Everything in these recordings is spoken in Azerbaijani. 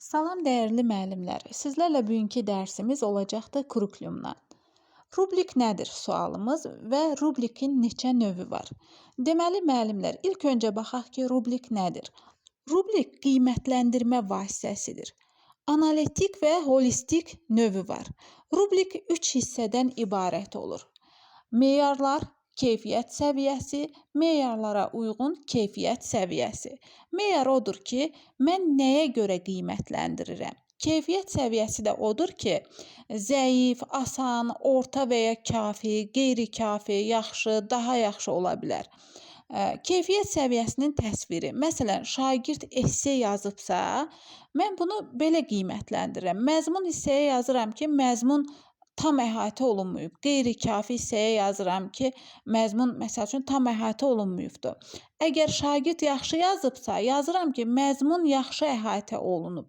Salam dəyərli müəllimlər, sizlərlə bugünkü dərsimiz olacaqdır kurikulumdan. Rubrik nədir sualımız və rubrikin neçə növü var? Deməli müəllimlər, ilk öncə baxaq ki, rubrik nədir? Rubrik qiymətləndirmə vasitəsidir. Analitik və holistik növü var. Rubrik 3 hissədən ibarət olur. Meyarlar, keyfiyyət səviyyəsi, meyarlara uyğun keyfiyyət səviyyəsi. Meyar odur ki, mən nəyə görə qiymətləndirirəm? Keyfiyyət səviyyəsi də odur ki, zəif, asan, orta və ya kafi, qeyri-kafi, yaxşı, daha yaxşı ola bilər. Keyfiyyət səviyyəsinin təsviri. Məsələn, şagird esse yazıbsa, mən bunu belə qiymətləndirirəm. Məzmun hissəyə yazıram ki, məzmun tam əhatə olunmayıb. Qeyri-kafi hissəyə yazıram ki, məzmun məsəl üçün tam əhatə olunmayıbdır. Əgər şagird yaxşı yazıbsa, yazıram ki, məzmun yaxşı əhatə olunub.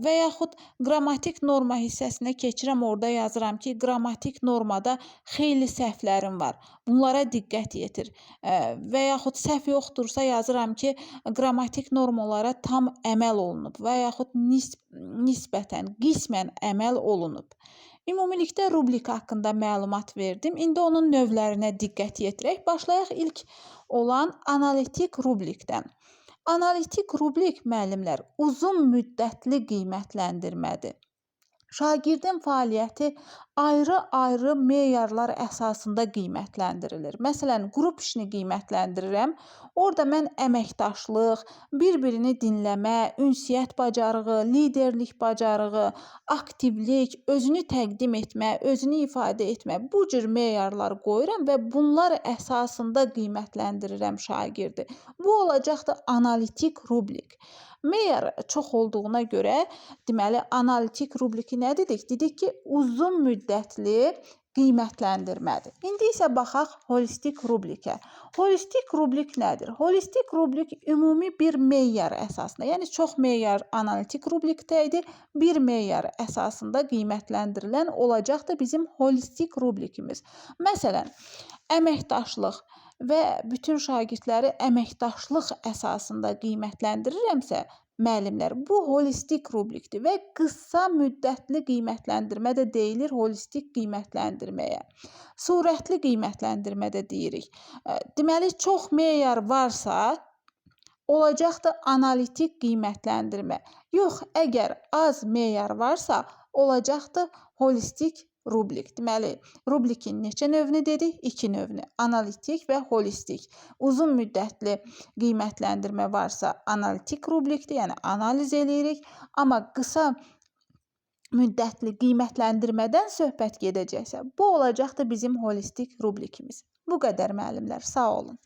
Və yaxud qrammatik norma hissəsinə keçirəm, orada yazıram ki, qrammatik normada xeyli səhvlərim var. Bunlara diqqət yetir. Və yaxud səhv yoxdursa yazıram ki, qrammatik normalara tam əməl olunub və yaxud nisbətən, qismən əməl olunub. Ümumilikdə rubrik haqqında məlumat verdim. İndi onun növlərinə diqqət yetirək. Başlayaq ilk olan analitik rubrikdən. Analitik rubrik müəllimlər uzun müddətli qiymətləndirmədir. Şagirdin fəaliyyəti ayrı-ayrı meyarlar əsasında qiymətləndirilir. Məsələn, qrup işini qiymətləndirirəm. Orada mən əməkdaşlıq, bir-birini dinləmə, ünsiyyət bacarığı, liderlik bacarığı, aktivlik, özünü təqdim etmə, özünü ifadə etmə bu cür meyarlar qoyuram və bunlar əsasında qiymətləndirirəm şagirdi. Bu olacaqdır analitik rubrik. Meyar çox olduğuna görə, deməli, analitik rubriki nə dedik? Dedik ki, uzun müddətli qiymətləndirmədir. İndi isə baxaq holistik rubrikə. Holistik rubrik nədir? Holistik rubrik ümumi bir meyar əsasında, yəni çox meyar analitik rubrikdə idi, bir meyar əsasında qiymətləndirilən olacaqdır bizim holistik rubrikimiz. Məsələn, əməkdaşlıq və bütün şagirdləri əməkdaşlıq əsasında qiymətləndirirəmsə, müəllimlər, bu holistik rubrikdir və qısa müddətli qiymətləndirmə də deyilir holistik qiymətləndirməyə. Surətli qiymətləndirmə də deyirik. Deməli, çox meyar varsa, olacaqdır analitik qiymətləndirmə. Yox, əgər az meyar varsa, olacaqdır holistik rubrik. Deməli, rubrikin neçə növünü dedik? İki növünü. Analitik və holistik. Uzun müddətli qiymətləndirmə varsa analitik rubrikdir, yəni analiz eləyirik. Amma qısa müddətli qiymətləndirmədən söhbət gedəcəksə, bu olacaqdır bizim holistik rubrikimiz. Bu qədər müəllimlər, sağ olun.